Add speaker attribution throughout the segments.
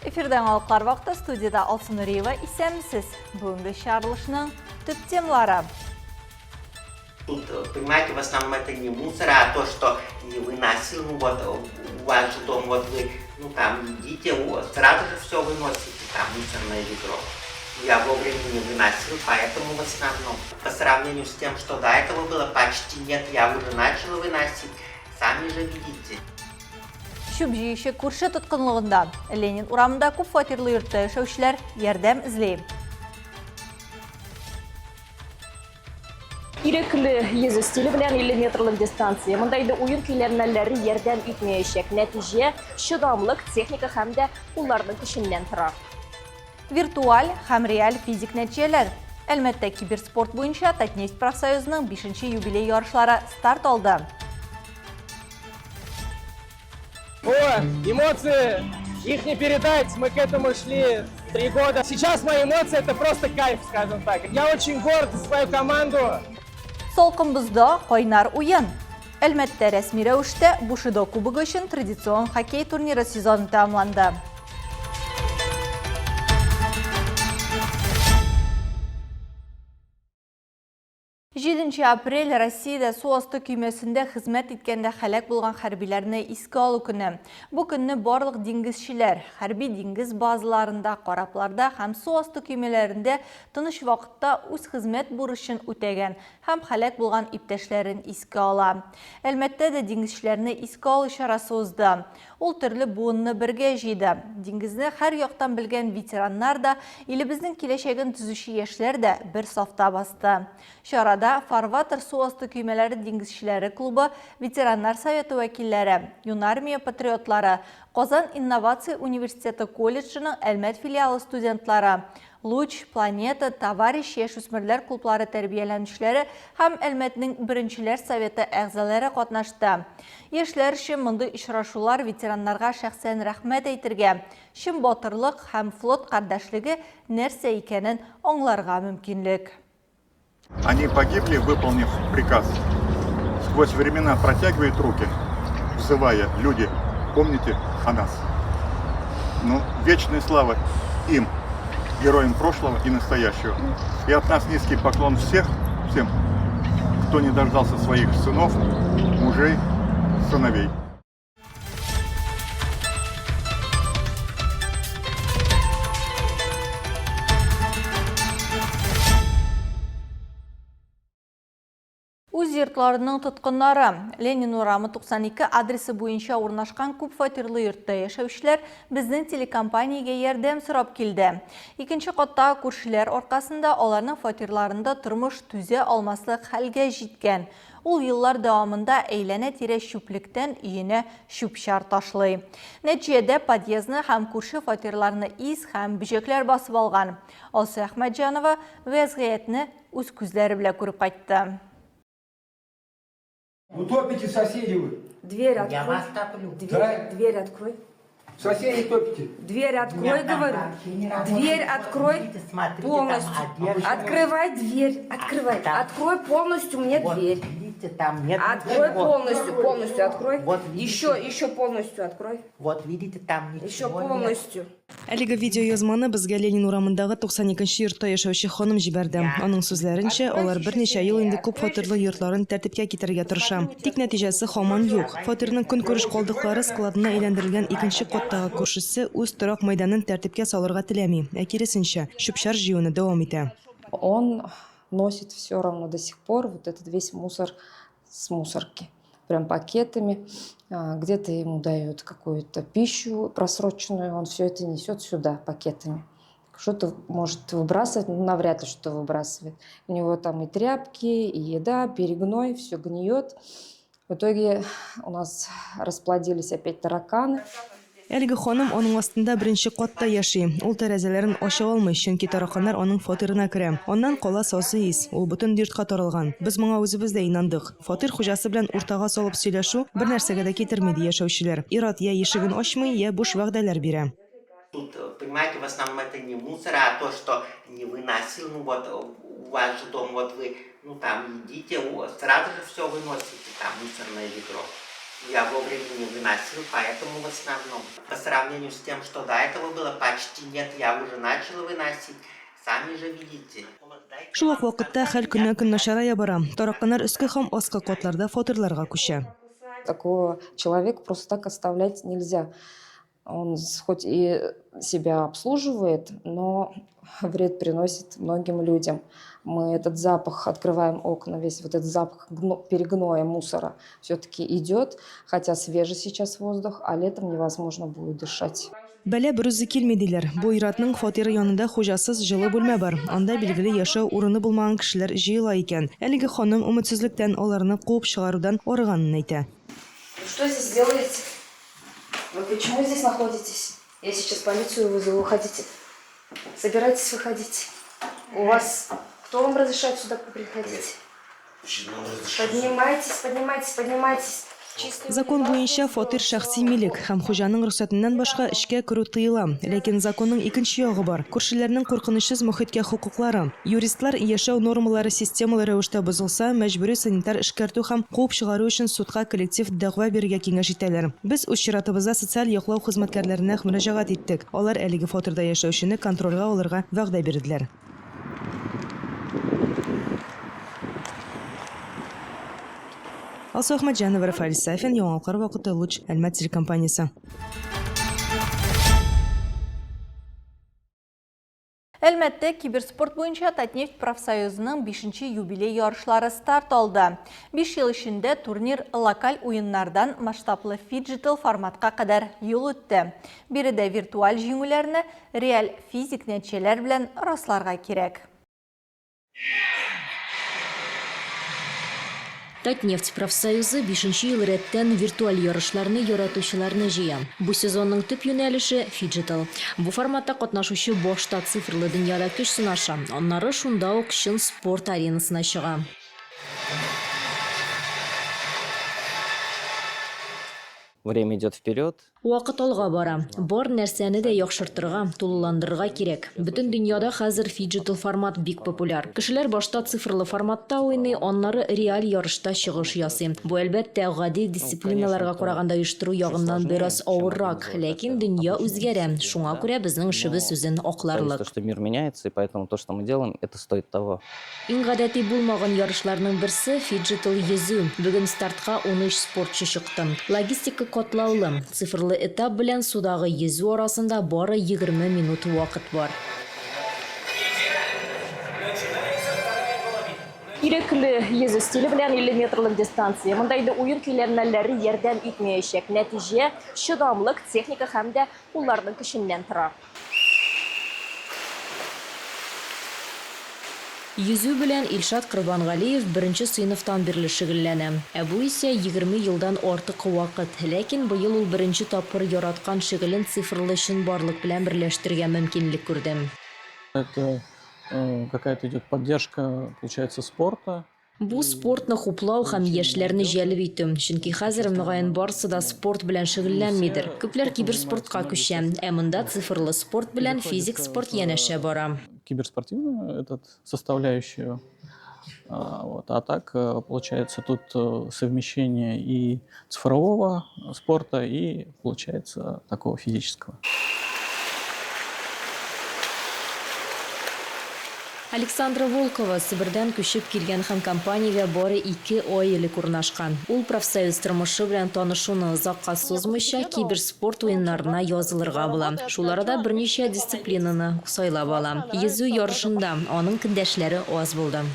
Speaker 1: Эфирда яңалыклар вакыты студиядә Алсу Нуриева. Исәнмесез. Бүгенге чыгарылышның төп темалары.
Speaker 2: Тут, понимаете, в основном это не мусор, а то, что не выносил, ну вот у вас же дом, вот вы, ну там едите, сразу же все выносите, там мусорное ведро. Я вовремя не выносил, поэтому в основном, по сравнению с тем, что до этого было, почти нет, я уже начала выносить, сами же видите.
Speaker 1: Чүп җыючы күрше тоткынлыгында. Ленин урамында күп фатирлы йортта яшәүчеләр ярдәм эзли.
Speaker 3: Ирекле йөзү стиле белән 50 метрлык дистанция. Монда инде уен көйләнмәләре ярдәм итмәячәк. Нәтиҗә чыдамлык, техника һәм дә кулларның көченнән тора.
Speaker 1: Виртуаль һәм реаль физик нәтиҗәләр. Әлмәттә киберспорт буенча Татнефть профсоюзының бишенче юбилей ярышлары старт алды.
Speaker 4: О, эмоции, их не передать, мы к этому шли 3 года. Сейчас мои эмоции это просто кайф, скажем так. Я очень горд за свою команду.
Speaker 1: Салкын бозда кайнар уен. Әлмәттә рәсми рәвештә Бушидо кубогы өчен традицион хоккей турниры сезоны тәмамланды. Җиденче апрель Россиядә су асты көймәсендә хезмәт иткәндә һәлак булган хәрбиләрне искә алу көне. Бу көнне барлык диңгезчеләр, хәрби диңгез базаларында, корабларда һәм су асты көймәләрендә тыныч вакытта үз хезмәт бурычын үтәгән һәм һәлак булган иптәшләрен искә ала. Әлмәттә дә диңгезчеләрне искә алу чарасы узды. Ул төрле буынны бергә җыйды. Диңгезне һәр яктан белгән ветераннар да, илебезнең киләчәген төзүче яшьләр дә бер сафта басты. Чарада Фарватер су асты көймәләре диңгезчеләре клубы, ветераннар советы вәкилләре, Юнармия патриотлары, Казан инновация университеты колледжының Әлмәт филиалы студентлары, Луч, Планета, Товарищ яшүсмерләр клублары тәрбияләнүчеләре һәм Әлмәтнең Беренчеләр советы әгъзалары катнашты. Яшьләр өчен мондый очрашулар ветераннарга шәхсән рәхмәт әйтергә, чын батырлык һәм флот кардәшлеге нәрсә икәнен аңларга мөмкинлек.
Speaker 5: Они погибли, выполнив приказ. Сквозь времена протягивает руки, взывая, люди, помните о нас. Ну, вечная слава им, героям прошлого и настоящего. И от нас низкий поклон всех, всем, кто не дождался своих сынов, мужей, сыновей.
Speaker 1: Үз йортларының тоткыннары. Ленин урамы 92 адресы буенча урнашкан күп фатирлы йортта яшәүчеләр безнең телекомпаниягә ярдәм сорап килде. Икенче каттагы күршеләр аркасында аларның фатирларында тормыш түзә алмаслык хәлгә җиткән. Ул еллар дәвамында әйләнә-тирә чүплектән өенә чүп-чар ташлый. Нәтиҗәдә подъездны һәм күрше фатирларны ис һәм бөҗәкләр басып алган. Алсу Әхмәтҗанова вәзгыятьне үз күзләре белән күреп кайтты.
Speaker 6: Утопите соседей вы.
Speaker 7: Дверь открой.
Speaker 2: Я вас топлю.
Speaker 7: Дверь,
Speaker 6: Да?
Speaker 7: дверь открой.
Speaker 6: Соседей топите.
Speaker 7: Дверь открой,
Speaker 2: Меня там
Speaker 7: говорю.
Speaker 2: вообще не работает.
Speaker 7: Дверь
Speaker 2: Вот
Speaker 7: открой
Speaker 2: видите, смотрите, там
Speaker 7: полностью.
Speaker 2: одежда.
Speaker 7: Открывай дверь. Открывай.
Speaker 2: Там.
Speaker 7: Открой полностью мне
Speaker 2: Вот,
Speaker 7: дверь.
Speaker 2: видите, там нет
Speaker 7: Открой
Speaker 2: ничего.
Speaker 7: полностью, полностью открой.
Speaker 2: Вот видите.
Speaker 7: Еще, еще полностью открой.
Speaker 2: Вот видите, там ничего
Speaker 7: Еще
Speaker 2: нет.
Speaker 7: полностью.
Speaker 8: Әлеге видеоязманы безгә Ленин урамындагы 92 нче йортта яшәүче ханым җибәрде. Аның сүзләренчә, алар берничә ел инде күп фатирлы йортларын тәртипкә китерергә тырыша. Тик нәтиҗәсе һаман юк. Фатирның көнкүреш калдыклары складына әйләндерелгән икенче каттагы күршесе үз торак мәйданын тәртипкә салырга теләми, ә киресенчә, чүп-чар җыюны дәвам итә.
Speaker 9: Он носит все равно до сих пор вот этот весь мусор с мусорки. Прям пакетами. Где-то ему дают какую-то пищу просроченную, он все это несет сюда пакетами. Что-то может выбрасывать, но навряд ли что-то выбрасывает. У него там и тряпки, и еда, перегной, все гниет. В итоге у нас расплодились опять тараканы.
Speaker 8: Әлеге ханым аның астында беренче катта яши. Ул тәрәзәләрен ача алмый, чөнки тараканнар аның фатирына керә. Аннан кала сасы ис, ул бөтен йортка таралган. Без моңа үзебез дә инандык. Фатир хуҗасы белән уртага салып сөйләшү бернәрсәгә дә китерми, ди яшәүчеләр. Ир-ат я ишеген ачмый, я буш вәгъдәләр бирә.
Speaker 2: Тут, понимаете, в основном это не мусор, а то, что не выносил, ну вот у вас же дом, вот вы, ну там едите, сразу же все выносите, там мусорное ведро. Я вовремя не выносил, поэтому в основном. По сравнению с тем, что до этого было, почти нет, я уже начала выносить. Сами же видите.
Speaker 8: Шул ук вакытта хәл көннән-көн начарая бара. Тараканнар өске һәм аскы катларда фатирларга күчә.
Speaker 9: Такого человека просто так оставлять нельзя. Он хоть и себя обслуживает, но вред приносит многим людям. Мы этот запах, открываем окна, весь вот этот запах перегноя, мусора все-таки идет, хотя свежий сейчас воздух, а летом невозможно будет дышать.
Speaker 8: Бәла берүзе килми, диләр. Бу ир-атның фатиры янында хуҗасыз җылы бүлмә бар. Анда, билгеле, яшәү урыны булмаган кешеләр җыела икән. Әлеге ханым өметсезлектән аларны куып чыгарудан арыганын әйтә.
Speaker 9: Вы что здесь делаете? Вы почему здесь находитесь? Я сейчас полицию вызову. Уходите. Собирайтесь выходить. У вас... Кто вам разрешает сюда приходить? Поднимайтесь, поднимайтесь, поднимайтесь.
Speaker 8: Закон буенча, фатир шәхси милек һәм хуҗаның рөхсәтеннән башка эчкә керү тыела. Ләкин законның икенче ягы бар, күршеләрнең куркынычсыз мохиткә хокуклары. Юристлар яшәү нормалары системалы рәвештә бозылса, мәҗбүри санитар эшкәртү һәм куып чыгару өчен судка коллектив дәгъва бирергә киңәш итәләр. Без үз чиратыбызда социаль яклау хезмәткәрләренә мөрәҗәгать иттек. Алар әлеге фатирда яшәүчене контрольгә алырга вәгъдә бирделәр. Алсу Әхмәтҗанова, Рафаэль Сафин, Яңалыклар вакыты, Луч, Әлмәт телекомпаниясе.
Speaker 1: Әлмәттә киберспорт буенча Татнефть профсоюзының 5 юбилей ярышлары старт алды. 5 ел эчендә турнир локаль уеннардан масштаблы фиджитал форматка кадәр юл үтте. Биредә виртуаль җиңүләрне реаль физик нәтиҗәләр белән расларга кирәк.
Speaker 3: Татнефть профсоюзы бишенче ел рәттән виртуаль ярышларны яратучыларны җыя. Бу сезонның төп юнәлеше фиджитал. Бу форматта катнашучы башта цифрлы дөньяда көч сынаша, аннары шунда ук чын спорт аренасына чыга.
Speaker 10: Время идет вперед.
Speaker 3: Вакыт алга бара. Бар нәрсәне дә яхшыртырга, тулыландырырга кирәк. Бөтен дөньяда хәзер фиджитал формат бик популяр. Кешеләр башта цифрлы форматта уйный, аннары реаль ярышта чыгыш ясый. Бу, әлбәттә, гади дисциплиналарга караганда оештыру ягыннан бераз авыррак. Ләкин дөнья үзгәрә, шуңа күрә безнең эшебез үзен акларлык.
Speaker 10: То, что мир меняется, и поэтому то, что мы делаем, это стоит того.
Speaker 3: Иң гадәти булмаган ярышларның берсе, фиджитал йөзү. Бүген стартка 13 спортчы чыкты. Логистика катлаулы. Цифрлы этап белән судагы йөзү арасында бары 20 минут вакыт бар. Ирекле йөзү стиле белән 50 метрлык дистанция. Монда инде уен көйләнмәләре ярдәм итмәячәк. Нәтиҗә чыдамлык, техника һәм дә кулларның көченнән тора. Йөзү белән Илшат Корбангалиев беренче сыйныфтан бирле шөгыльләнә. Ә бу исә 20 елдан артык вакыт. Ләкин быел ул беренче тапкыр яраткан шөгылен цифрлы чынбарлык белән берләштерергә мөмкинлек күрде.
Speaker 11: Это какая-то идет поддержка, получается, спорта.
Speaker 3: Бу спортны хуплау һәм яшьләрне җәлеп итү. Чөнки хәзер, мөгаен, барысы да спорт белән шөгыльләнмидер. Күпләр киберспортка күчә. Ә монда цифрлы спорт белән физик спорт янәшә бара.
Speaker 11: Киберспортивную этот, составляющую. Вот. А так, получается, тут совмещение и цифрового спорта, и, получается, такого физического.
Speaker 3: Александра Волкова Себердән күчеп килгән һәм компаниягә бары ике ай элек урнашкан. Ул профсоюз тормышы белән танышуны озакка сузмыйча, киберспорт уеннарына язылырга була. Шул арада берничә дисциплинаны сайлап ала. Йөзү ярышында аның көндәшләре аз булды.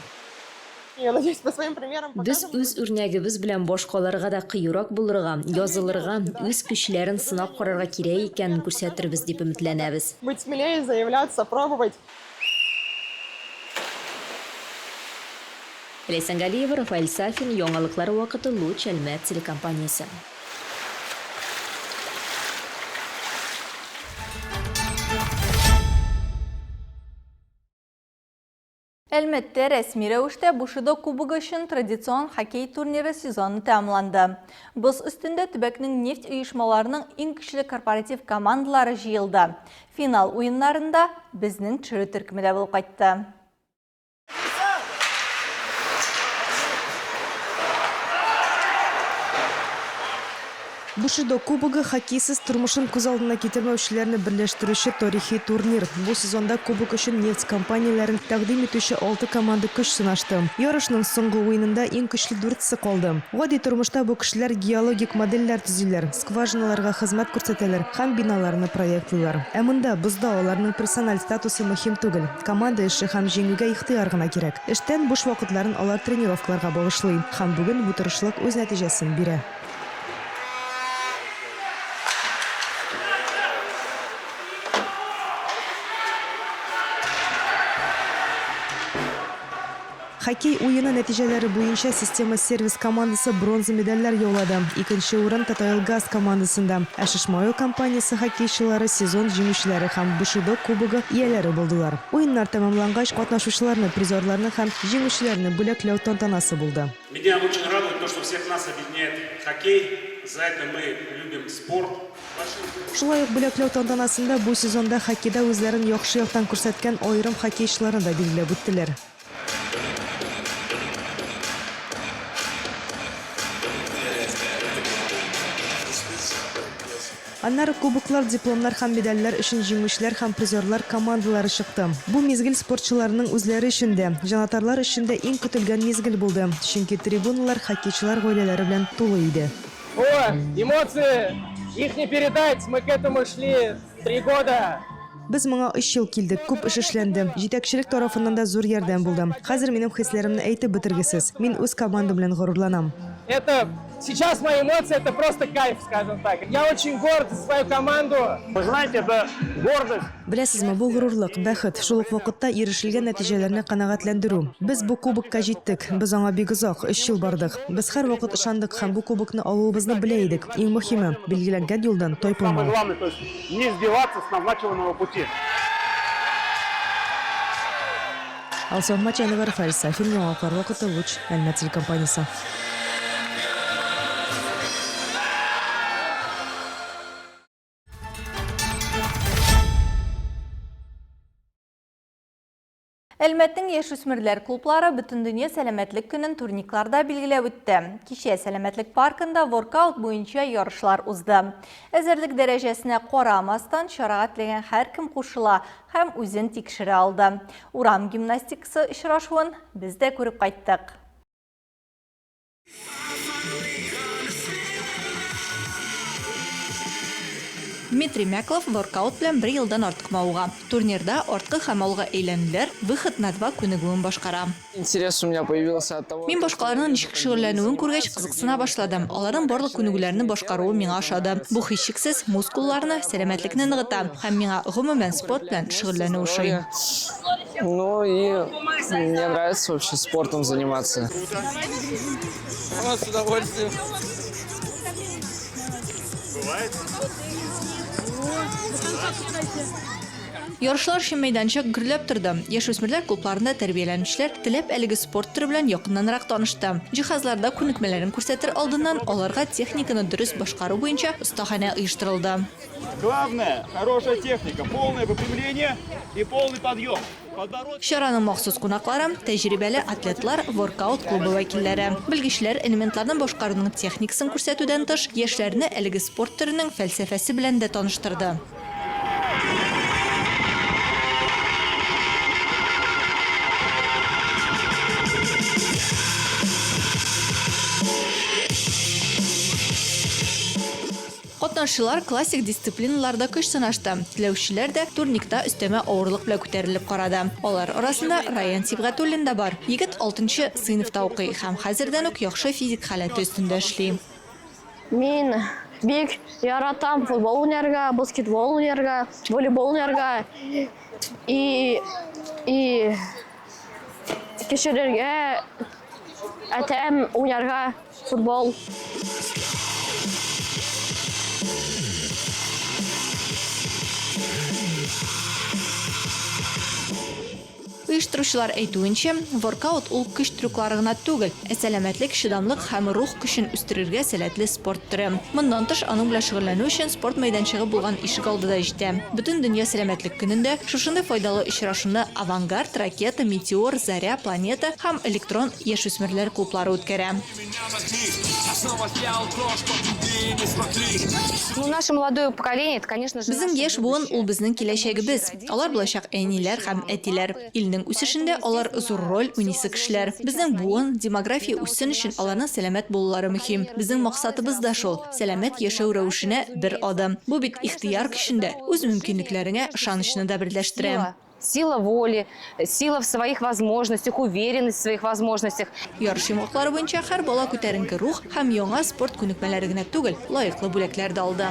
Speaker 3: Без үз үрнәгебез белән башкаларга да кыюрак булырга, язылырга, үз көчләрен сынап карарга кирәк икәнен күрсәтербез дип өметләнәбез.
Speaker 4: Быть смелее, заявляться, пробовать.
Speaker 3: Ләйсән Галиева, Рафаэль Сафин, Яңалыклар вакыты, Луч, Әлмәт телекомпаниясе.
Speaker 1: Әлмәттә рәсми рәвештә Бушидо кубогы өчен традицион хоккей турниры сезоны тәмамланды. Боз өстендә төбәкнең нефть оешмаларының иң көчле корпоратив командалары җыелды. Финал уеннарында безнең төшерү төркеме дә булып кайтты.
Speaker 8: Бушидо кубогы хоккейсыз тормышын күз алдына китермәүчеләрне берләштерүче тарихи турнир. Бу сезонда кубок өчен нефть компанияләрен тәкъдим итүче алты команда көч сынашты. Ярышның соңгы уенында иң көчле дүртесе калды. Гади тормышта бу кешеләр геологик модельләр төзиләр, скважиналарга хезмәт күрсәтәләр һәм биналарны проектлыйлар. Ә монда, бозда, аларның персональ статусы мөһим түгел. Команда эше һәм җиңүгә ихтыяр гына кирәк. Эштән буш вакытларын алар тренировкаларга багышлый. Һәм бүген бу тырышлык үз нәтиҗәсен бирә. Хоккей уены нәтиҗәләре буенча Система Сервис командасы бронза медальләр яулады. Икенче урын Татойл-Газ командасында. Ә Шишмаойл компаниясе хоккейчылары сезон җиңүчеләре һәм Бушидо кубогы ияләре булдылар. Уеннар тәмамлангач, катнашучыларны, призерларны һәм җиңүчеләрне бүләкләү тантанасы булды.
Speaker 12: Меня очень радует то, что всех нас объединяет хоккей. За это мы любим спорт.
Speaker 8: Шулай ук бүләкләү тантанасында бу сезонда хоккейда үзләрен яхшы яктан күрсәткән аерым хоккейчыларны да билгеләп үттеләр. Аннары кубоклар, дипломнар һәм медальләр өчен җиңүчеләр һәм призерлар командалары чыкты. Бу мизгел спортчыларның үзләре өчен дә, җанатарлар өчен дә иң көтелгән мизгел булды, чөнки трибуналар хоккейчылар гаиләләре белән тулы иде.
Speaker 4: О, эмоции! Их не передать, мы к этому шли 3 года.
Speaker 8: Без моңа өч ел килдек, күп эш эшләнде. Җитәкчелек тарафыннан да зур ярдәм булды. Хәзер минем хисләремне әйтеп бетергесез. Мин үз командам белән горурланам.
Speaker 4: Это сейчас мои эмоции, это просто кайф, скажем так. Я очень горд за свою команду.
Speaker 13: Вы знаете, это гордость.
Speaker 8: Беләсезме, бу горурлык, бәхет, шул ук вакытта ирешелгән нәтиҗәләрне канәгатьләндерү. Без бу кубокка җиттек. Без аңа бик озак, 3 ел бардык. Без һәрвакыт ышандык һәм бу кубокны алуыбызны белә идек. Иң мөһиме, билгеләнгән юлдан
Speaker 13: Самое
Speaker 8: тайпылмау.
Speaker 13: главное, то есть не сбиваться с назначенного пути.
Speaker 8: Алсу Ахматҗанова, Рафаэль Сафин, Яңалыклар вакыты, Луч, Әлмәт телекомпаниясе.
Speaker 1: Әлмәтнең яшүсмерләр клублары Бөтендөнья сәламәтлек көнен турникларда билгеләп үтте. Кичә сәламәтлек паркында воркаут буенча ярышлар узды. Әзерлек дәрәҗәсенә карамастан чарага теләгән һәркем кушыла һәм үзен тикшерә алды. Урам гимнастикасы очрашуын без дә күреп кайттык. Дмитрий Мяклов воркаут белән бер елдан артык мавыга. Турнирда арткы һәм алгы әйләнүләр, выход на два күнегүен башкара.
Speaker 14: Интерес у меня появился от того,
Speaker 1: Мин башкаларның ничек шөгыльләнүен күргәч, кызыксына башладым. Аларның барлык күнегүләрне башкаруы миңа ошады. Бу һичшиксез мускулларны, сәламәтлекне ныгыта һәм миңа гомумән спорт белән шөгыльләнү ошый.
Speaker 14: Ну и мне нравится вообще спортом заниматься.
Speaker 4: С удовольствием.
Speaker 5: Бывает?
Speaker 1: Ярышлар өчен мәйданчык гөрләп торды. Яшүсмерләр клубларында тәрбияләнүчеләр теләп әлеге спорт төре белән якыннанрак танышты. Җиһазларда күнекмәләрен күрсәтер алдыннан аларга техниканы дөрес башкару буенча остаханә оештырылды.
Speaker 13: Главное, хорошая техника, полное выпрямление и полный подъем. Подбородок.
Speaker 1: Чараның махсус кунаклары тәҗрибәле атлетлар, воркаут клубы вәкилләре. Белгечләр элементларны башкаруның техникасын күрсәтүдән тыш, яшьләрне әлеге спорт төренең фәлсәфәсе белән дә таныштырды. Катнашчылар классик дисциплиналарда көч сынашты. Теләүчеләр дә турникта өстәмә авырлык белән күтәрелеп карады. Алар арасында Раян Сибгатуллин да бар. Егет 6 сыйныфта укый һәм хәзердән үк яхшы физик халәте өстендә эшли.
Speaker 15: Мин бик яратам футбол уйнарга, баскетбол уйнарга, волейбол уйнарга и кешеләргә әйтәм уйнарга футбол.
Speaker 1: Оештыручылар әйтүенчә, воркаут ул көч трюклары гына түгел, ә сәламәтлек, чыдамлык һәм рух көчен үстерергә сәләтле спорт төре. Моннан тыш, аның белән шөгыльләнү өчен спорт мәйданчыгы булган ишегалды да җитә. Бөтендөнья сәламәтлек көнендә шушындый файдалы очрашуны Авангард, Ракета, Метеор, Заря, Планета һәм Электрон яшүсмерләр клублары үткәрә. Безнең яшь буын, ул безнең киләчәгебез. Алар булачак әниләр һәм әтиләр. Илнең үсешендә алар зур роль уйныйсы кешеләр. Безнең буын, демография үссен өчен аларның сәламәт булулары мөһим. Безнең максатыбыз да шул, сәламәт яшәү рәвешенә бер адым. Бу бит ихтыяр көчен дә, үз мөмкинлекләреңә ышанычны да берләштерә.
Speaker 16: Сила воли, сила в своих возможностях, уверенность в своих возможностях.
Speaker 1: Ярыш йомгаклары буенча һәр бала күтәренке рух һәм яңа спорт күнекмәләре генә түгел, лаеклы бүләкләр дә алды.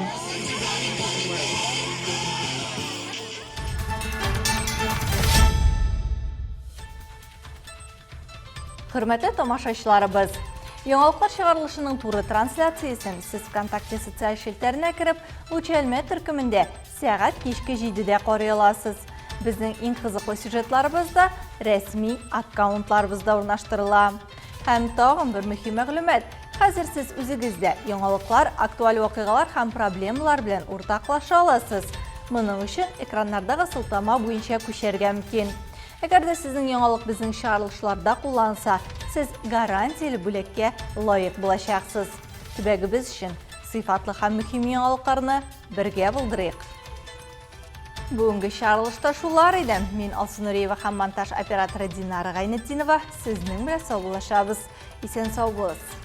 Speaker 1: Хөрмәтле тамашачыларыбыз, Яңалыклар чыгарылышының туры трансляциясен сез ВКонтакте социаль челтәренә кереп, Лучи Әлмәт төркемендә сәгать кичке 7-дә карый аласыз. Безнең иң кызыклы сюжетларыбыз да рәсми аккаунтларыбызда урнаштырыла. Һәм тагын бер мөһим мәгълүмат. Хәзер сез үзегез дә яңалыклар, актуаль вакыйгалар һәм проблемалар белән уртаклаша аласыз. Моның өчен экраннардагы сылтама буенча күчәргә мөмкин. Әгәр дә сезнең яңалык безнең чыгарылышларда кулланылса, сез гарантияле бүләккә лаек булачаксыз. Төбәгебез өчен сыйфатлы һәм мөһим яңалыкларны бергә булдырыйк. Бүгенге чыгарылышта шулар иде. Мин Алсу Нуриева һәм монтаж операторы Динара Гайнетдинова сезнең белән саубуллашабыз. Исән сау булыгыз.